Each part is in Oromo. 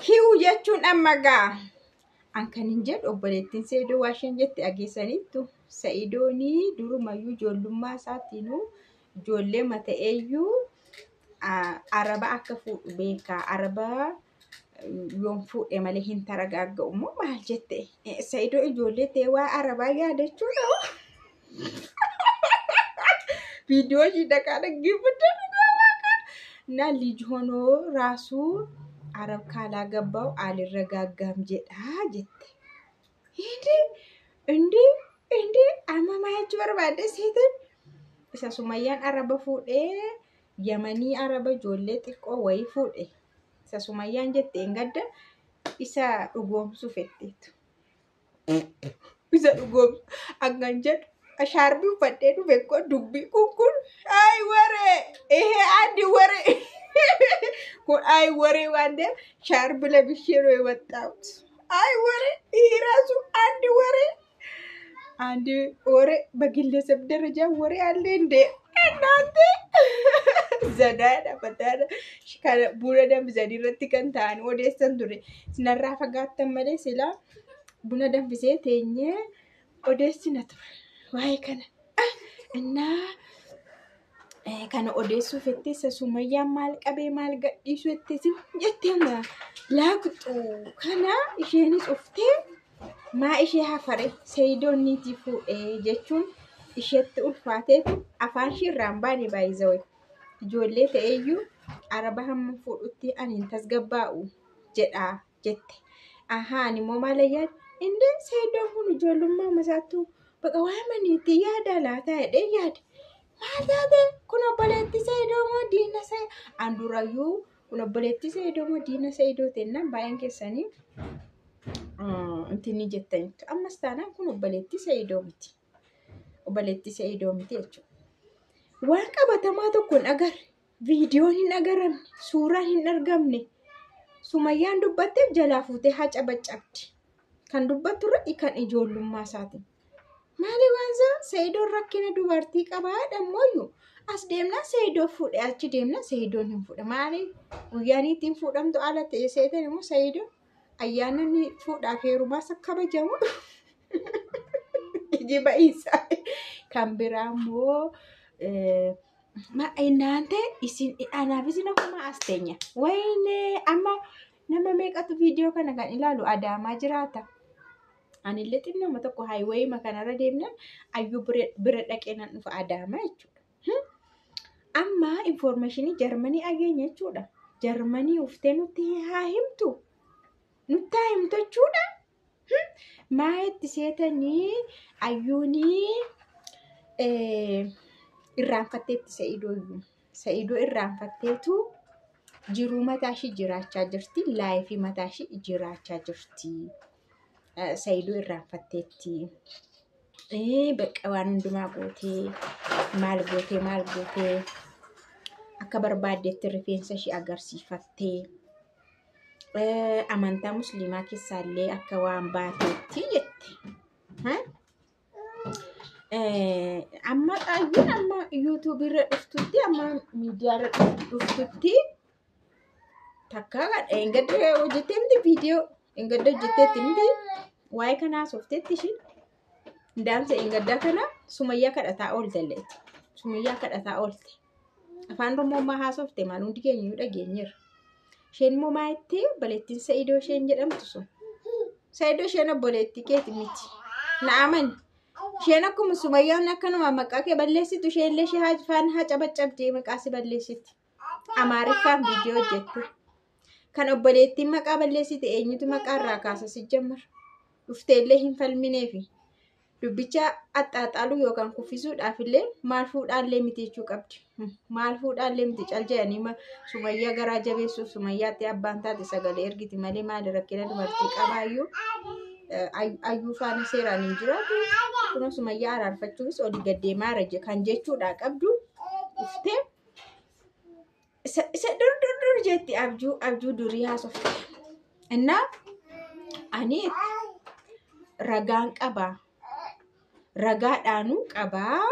Hiu jechuun amma gaa. An kan hin jedhu obboleettiin Seedoo waa isheen jette dhageessaniittu. Sa'idoonii durumayyuu ijoollummaa isaatiinuu ijoollee mata'eeyyuu araba akka fuudhu beeka. Araba yoon fuudhe malee hin taragaaga'u immoo maal jette? Sa'idoo ijoollee ta'e waa arabaa yaadachuu ta'u. Viidiyoo ishii dhaqaa dhaggeeffadha እና ልጅ ሆኖ ራሱ አረብ ካላገባው አልረጋጋም jedha jette. Hindi hindi hindi amma maal jechuu barbaadde seetan isa Sumayyaan araba fuudhee Yamanii araba ijoollee xiqqoo wayii fuudhe. Isa Sumayyaan jette hin gadda isa dhugoomsuu fetteetu. Isa dhugoomsu akkan jedhu shaarbii uffadhee dhufe koo dubbii kun kun ay waree ihee addi waree kun ay waree waan ta'eef shaarbii ለብሼ ነው የመጣሁት። አይ ወሬ ይሄ ራሱ አንድ ወሬ አንድ ወሬ በግለሰብ ደረጃ ወሬ አለ እንዴ እናንተ? Zanaadha fataadha kana buna danfisanii irratti kan ta'an odeessan ture. Sinarraa fagaattan malee silaa buna danfisee teenyee odeessina ture waa'ee kana. Innaa kana odeessuuf jettee isa Sumayyaan maal qabee maal gadhiisu jettee si jettee maa laaqxu kana isheenis uftee maa ishee hafare Sayidoon niitii fuudhee jechuun isheetti ulfaateetu afaan ishee irraa hin baane baay'izawee. Ijoollee ta'eeyyuu araba hamma fuudhutti ani hin tasgabbaa'u jedha jette. Ahaa ani immoo maal yaade indee Sayidoon kun ijoollummaa masaattuu baqa waa maniitti yaada laata jedhee yaade. Maal taate kun obboleettii Sayidoo moo diina Sayidoo? An durayyuu kun obboleettii Sayidoo moo diina Sayidoo tennaan baay'een keessanii intinni jettanitti. Ammas taanaan kun obboleettii Sayidoo miti. Obboleettii Sayidoo miti jechuudha. Waan qabatamaa tokko hin agarre. Viidiyoon hin agaramne. Suuraan hin argamne. Sumayyaan dubbatteef jalaa fuutee haa cabaccabdi. Kan dubbattu irra kan ijoollummaa isaati. Maali waan isaa Sayidoon rakkina dubartii qabaadha ammoo as deemnaa Sayidoo fuudhe achi deemnaa Sayidoon hin fuudhe. Maali guyyaan ittiin fuudhamtu ala ta'e seetan immoo Sayidoon ayyaana inni fuudhaaf heerumaas akka kabajamu geejjiba isaa. Kan biraa immoo እናንተ isin anaaf isin akkuma as teenya. Wayne amma nama meeqatu viidiyoo kana kan ilaalu Adaamaa jiraata. Anillee xinnoma tokko haayiweeyima kanarra deemnaan ayyuu bira dhaqee nan dhufa Adaamaa jechuudha. Amma infoormeeshinii Jarmanii dhageenya jechuudha. Jarmanii uftee nutti haa himtu. Nutti haa himtu jechuudha. Maa itti seetanii ayyuunii irraanfatteetti Sa'idoo iyyuu. Sa'idoo irraanfatteetu jiruu mataa ishii jiraachaa jirti. Laayifii mataa ishii jiraachaa jirti. Sa'idoo irraanfatteetti. Bakka waan hundumaa gootee maal gootee maal gootee akka barbaaddeetti rifeensa ishii agarsiifattee amantaa musliimaa keessaallee akka waan baateetti jette. Amma ayyuun amma yuutuubii irra dhuftutti amma miidiyaa irra dhuftutti takka engadda hojjettee miti viidiyoo engadda hojjetteetti miti waa'ee kanaa haasofteetti ishiin daamsa engaddaa kana Sumayyaa kadhataa oolte illeetti. Sumayyaa kadhataa oolte. Afaan Oromoo maa haasofte maal hundi keenya iyyuu dhageenyeerra. Isheen immoo maa jettee obboleettiin Sa'idoo isheen jedhamtu sun. Sa'idoo isheen obboleettii keeti miti. Na amani. Isheen akkuma Sumayyaan akkanuma maqaa kee balleessitu isheen illee ishee faana haa cabaccabdee maqaa si balleessiti. Amaariffaan viidiyoo hojjette. Kan obboleettiin maqaa balleessite eenyutu maqaa irraa kaasa si jammar. Dhuftee illee hin falmineefi. Dubbicha axxaaxaaluu yookaan kuffisuudhaaf illee maal fuudhaallee miti jechuu qabdi. Maal fuudhaallee miti cal jedhanii Sumayyaa garaa jabeessuuf Sumayyaatti abbaan taate sagalee ergiti malee maali rakkina dubartii qabaayyuu ayyuu faana seeraan hin jiraatu. Kun Sumayyaa araarfachuufis olii gad deemaa jira kan jechuudha qabdu dhuftee isa dur dur dur jetti abjuu abjuu durii haasofte. Innaa ani ragaan qabaa. Ragaadhaanuu qabaa.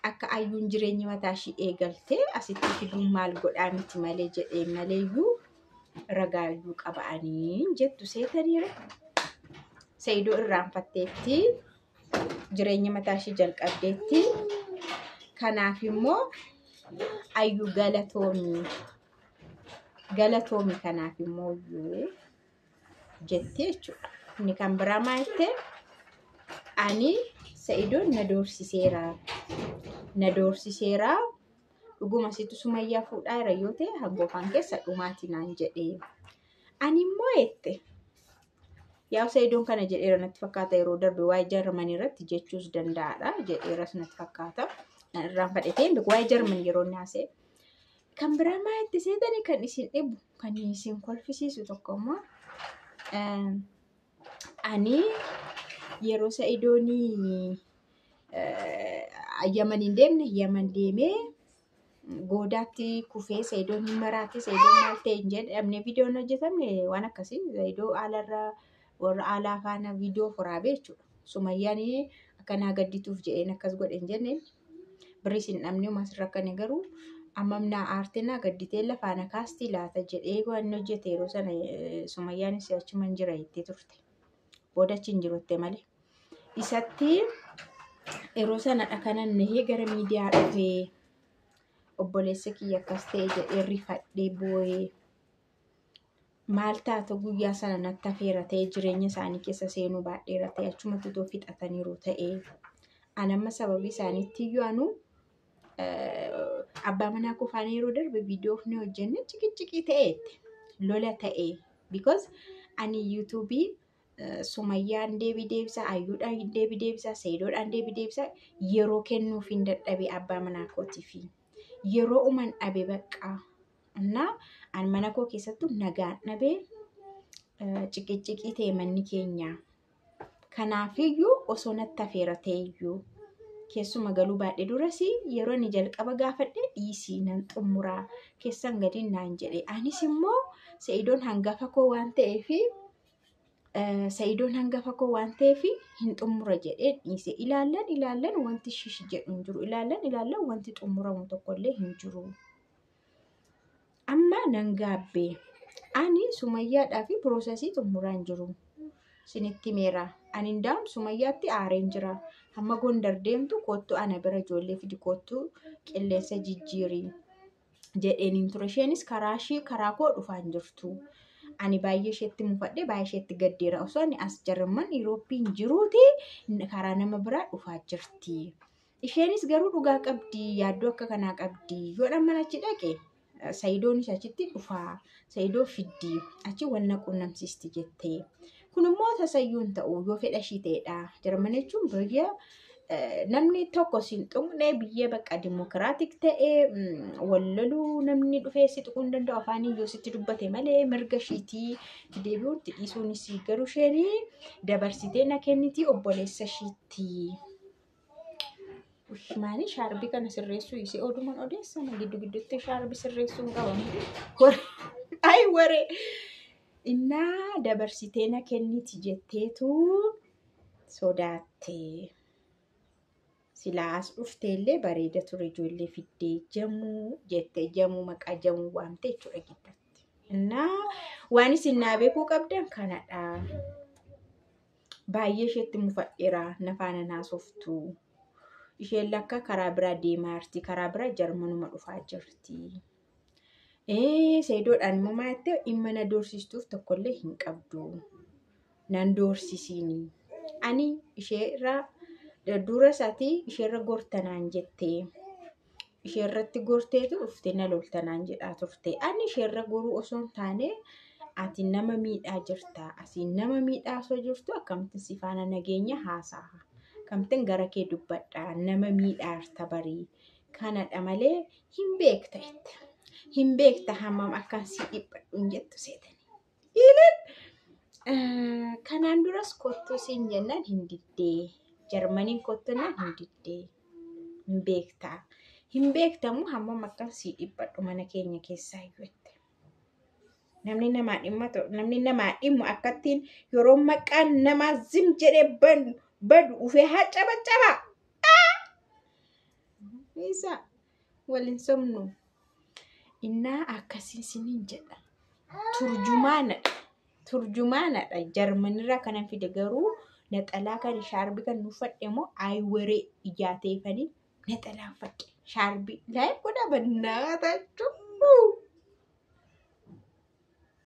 Akka ayyuun jireenya mataa ishii eegaltee asitti fiduun maal godhaa miti malee jedhee maleeyyuu Ragaayyuu qaba'anii jettu seetaniire. Sa'idoo irraanfatteetti jireenya mataa ishee jalqabdeetti. Kanaaf immoo Ayyuu galatoomi. Galatoomi kanaaf immoo iyyuu jettee jechuudha. Inni kan biraa maal jettee ani Sa'idoon na doorsiseera. Na doorsiseera. Dhuguma situ Sumayyaa fuudhaa jira yoo ta'e hangoofaan keessa dhumaati naan jedhee. Ani immoo jette. Yaa Sa'idoon kana jedheera natti fakkaata yeroo darbe waa'ee Jarmanii irratti jechuus danda'aadha jedheeras natti fakkaata. Nan irraanfadhe ta'e waa'ee Jarmanii yeroo inni haasa'e. Kan biraa maa itti seetanii kan isin dhibu kan isin kolfisiisu tokko immoo ani yeroo Sa'idoonii Yaman hin deemne Yaman deemee goodaatti kufee Sa'idoon hin maraate Sa'idoon maal ta'e hin jedhamne viidiyoon hojjetamne waan akkasii Sa'idoo haalarra warra haalaa faana viidiyoo waraabee jechuudha. Sumayyaan akka naa gaddituuf jedheen akkas godhe hin jenneen birriis hin dhabne homaa sirra akkane garuu ammam naa aarte naa gadditee lafaana kaastii laata jedhee waan hojjete yeroo sana Sumayyaanis achuma hin jira jettee turte. Booda achi hin jirutte malee. Isatti yeroo sanadha kanan nahee gara miidiyaa dhufee obboleessa kiyya akkas ta'e jedhee rifadhee boo'ee maal taata guyyaa sana natti hafeera ta'e jireenya isaanii keessa seenuu baadheera ta'e achumatti otoo fixataniiru ta'e ani amma sababii isaaniitti iyyuu anuu abbaa manaa koo faana yeroo darbe viidiyoo ni hojjenne ciqiciqii ta'eetti lola ta'e because ani yuutuubii Sumayyaan deebii deebisaa, Ayyuudhaan deebii deebisaa, Sayidoodhaan deebii deebisaa yeroo kennuuf hin dadhabe abbaa manaa kootiifi. Yeroo uman dhabe bakka. Innaa ani mana koo keessattuu nagaan dhabee ciqiciqii ta'e manni keenya. Kanaafiyyuu osoo natti hafeera ta'eyyuu keessuma galuu baadhee duras yeroo inni jalqaba gaafadhe dhiisii nan xumuraa keessan gadi naan jedhe. Anis immoo Sa'idoon hangafa koo waan ta'eefi Sa'idoon hangafa koo waan ta'eef hin xumura jedhee dhiise. Ilaallan ilaallan wanti shish jedhu hin jiru. Ilaallan ilaallan wanti xumuramu tokkollee hin jiru. Amma nan gaabbee. Ani Sumayyaadhaa fi piroosesii xumuraa hin jiru. Isinitti himeera. Ani ndaam Sumayyaatti aareen jira. Hamma Gondar deemtu koottu ana bira ijoollee fidi koottu qilleensa jijjiiri jedheen hin ture. Isheenis karaa ishee karaa koo dhufaa hin jirtu. Ani baay'ee isheetti mufadhe baay'ee isheetti gaddeera. Osoo ani as Jarman Yuurooppiin jiruuti karaa nama biraa dhufaa jirti. Isheenis garuu dhugaa qabdi yaaddoo akka kanaa qabdi. Yoo dhamman achi dhaqe Sayidoonis achitti dhufaa. Sayidoo fiddi achi wal na qunnamsiisti jettee. Kun immoo tasayyuu hin ta'u yoo fedha ishii ta'edha. Jarman jechuun biyya namni tokko si hin tuqne biyya bakka dimokiraatik ta'e wal loluu namni dhufee si tuquu hin danda'u afaanii yoo sitti dubbate malee mirga ishiitii itti deebi'uun itti dhiisuunis garuu isheen dabarsitee na kenniti obboleessa ishiitti. Maali shaarbii kana sirreessuu isii odumaan odeessama giddu gidduutti shaarbii sirreessuu hin qabamu. Ayi waree innaa dabarsitee na kenniti jetteetu sodaatte. Silaa as dhufteellee bareeda ture ijoollee fiddee jamuu jettee jamuu maqaa jamuu waamte jechuudha gidduutti. Innaa waan isin naa beekuu qabdan kanadha. Baay'ee isheetti mufadheera na faana naasoftu. Isheen lakka karaa biraa deemaa jirti. Karaa biraa Jarmanuma dhufaa jirti. Sayidoodhaan immoo maal jettee dhimma na doorsistuuf tokkollee hin qabdu. Nan doorsisiini. Ani isheerra dura isaatii isheerra gortanaan jettee. Isheerratti gorteetu dhuftee na loltanaan jedhaa turte. Ani isheerra goruu osoo hin taane ati nama miidhaa jirta. Asiin nama miidhaa osoo jirtu akkamittiin si faana nageenya haasa'a. Akkamittiin gara kee dubbadha. Nama miidhaa jirta barii. Kanadha malee hin beekta jette. Hin beekta hammam akkan si dhiphadhu hin jettu seetanii. Ilan kanaan duras kottuu siin jennaan hin diddee. Jarmaniin kottu naan hin diddee. Hin beekta. Hin beektamu hammam akkan si dhiphadhu mana keenya keessaa iyyuu. Namni namaa dhimma namni namaa dhimmu akkattiin yeroo maqaan namaa zim jedhee badu ufee haa cabacaba. Isa waliin somnu. Innaa akkasiin siniin jedha. Turjumaanadha. Turjumaanadha. Jarmanirraa kanan fide garuu naxalaa kan shaarbii kan uffadhe immoo ayiwaree ijaa ta'eefanii naxalaa uffadhe. Shaarbii laayif godhaa bannaata jechuun.